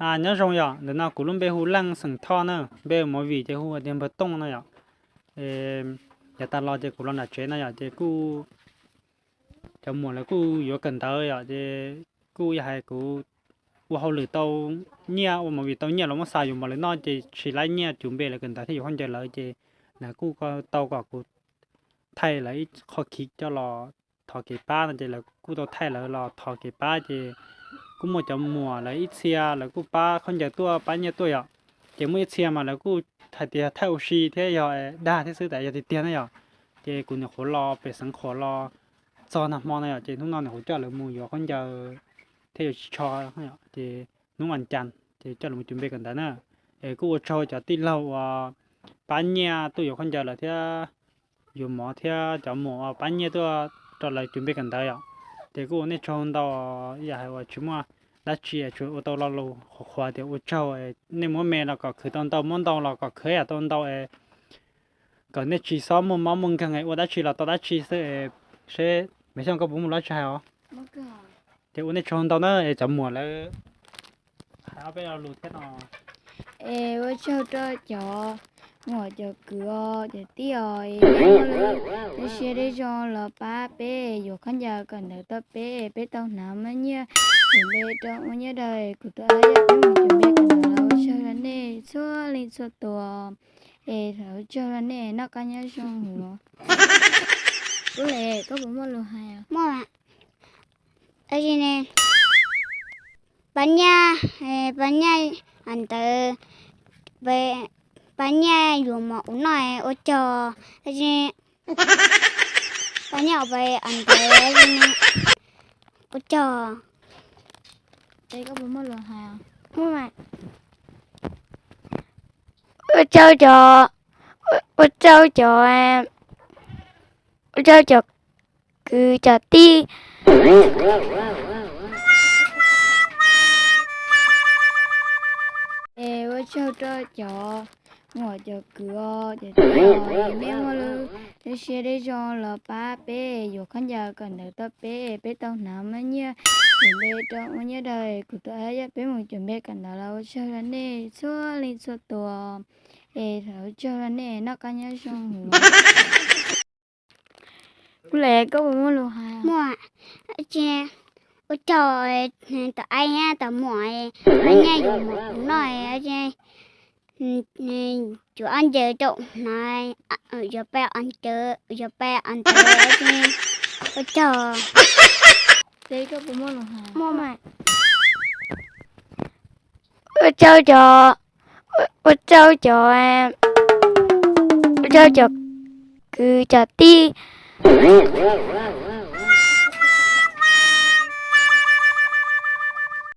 Nyob zoo yom, ntawm no kuv lub npe hu Leej xeem Thoj na, npe movie ces hu tias Npawg Tooj no yom. Yav tas los ces kuv los nram tsev no yom, ces kuj cov muam lawv kuj yuav kawm ntawv yom, ces kuj yog hais kuv ua hauj lwm tau nyiaj, ua movie tau nyiaj los muab xa yuav mos lawv noj ces tsis laib nyiaj cus npe lawv kawm ntawv thiab yuav khaub ncaws lawv ces lawv kuj tau kom kuv thaij lawv ib qho khiv coj los thov kev pab no ces lawv kuj tau thaij lawv los thov kev pab ces kuj muaj cov muam lawv ib txhia lawv kuj pab khaub ncaws tuaj pab nyiaj tuaj yom. Ces muaj ib txhia mas lawv kuj hais tias thaij ua si thiab yog dag thiab xwb tas yog tiag tiag na yom. Ces kuv nyuam qhuav los pem Xeev Khuam los txog nag hmo no yom, ces hnub no nyuam qhuav coj lawv mus yuav khaub ncaws thiab yuav tsho, ces hnub vas cas ces coj lawv mus cus npe kawm ntawv na. Es kuj ua tsaug cov tij laug uas pab nyiaj tuaj yuav khaub ncaws lawv thiab yuav mov thiab cov muam uas pab nyiaj tuaj rau lawv cus npe kawm ntawv yom. Ces kuj ua nej tsaug ntau, yam hais uas tsis muaj dab tsi tsuas ua tau lo lus qhuav qhuav tias ua tsaug, nej muab me los kom khwv tau ntau, muab ntau los kom khwv yam tau ntau es kom nej tsis txhob muaj mob muaj nkeeg es ua dab tsi los tau dab tsi xwb es seb Maiv Xyooj koj puas muaj lus dab tsi hais os? Ces ua nej tsaug ntau na es cov muam lawv hais ob peb lo lus thiab no. Es ua tsaug rau cov muam cov kwv os cov tij os, es nej muaj lub siab dej zoo los pab peb yuav khaub ncaws kawm ntawv tau peb, peb tau hnav muaj nyiaj, cus npe rau ua nyiaj daws, kuv tus ab peb mus cus npe kawm ntawv los ua tsaug rau nej txhua leej txhua tus. Es ua tsaug rau nej, noj qab nyob zoo os. Kub le, koj puas muaj lus hais? Muaj. Pab nyiaj, pab nyiaj ntawd, pab nyiaj yuav mov ua noj ua cog, pab nyiaj ntawd ua cog. Ua tsaug cov, ua tsaug cov, ua tsaug cov kwv cov tij. Es ua tsaug rau cov muam cov kwv os cov tij os, nej muaj lub siab dej zoo los pab peb yuav khaub ncaws kawm ntawv tau peb, peb tau hnav muaj nyiaj, cus npe rau ua nyiaj daws, kuv tus ab peb mus cus npe kawm ntawv los ua tsaug rau nej txhua leej txhua tus. Es ua tsaug rau nej, noj qab nyob zoo os. Kub le, koj puas muaj lus hais? Muaj. Ua tsaug tom ab tom muam, pab nyiaj yuav mov ua noj, cus ab ncaws rau hnav, yuav pab ntawv, yuav pab ntawv, ua tsaug. Ua tsaug cov, ua tsaug cov, ua tsaug cov kwv cov tij.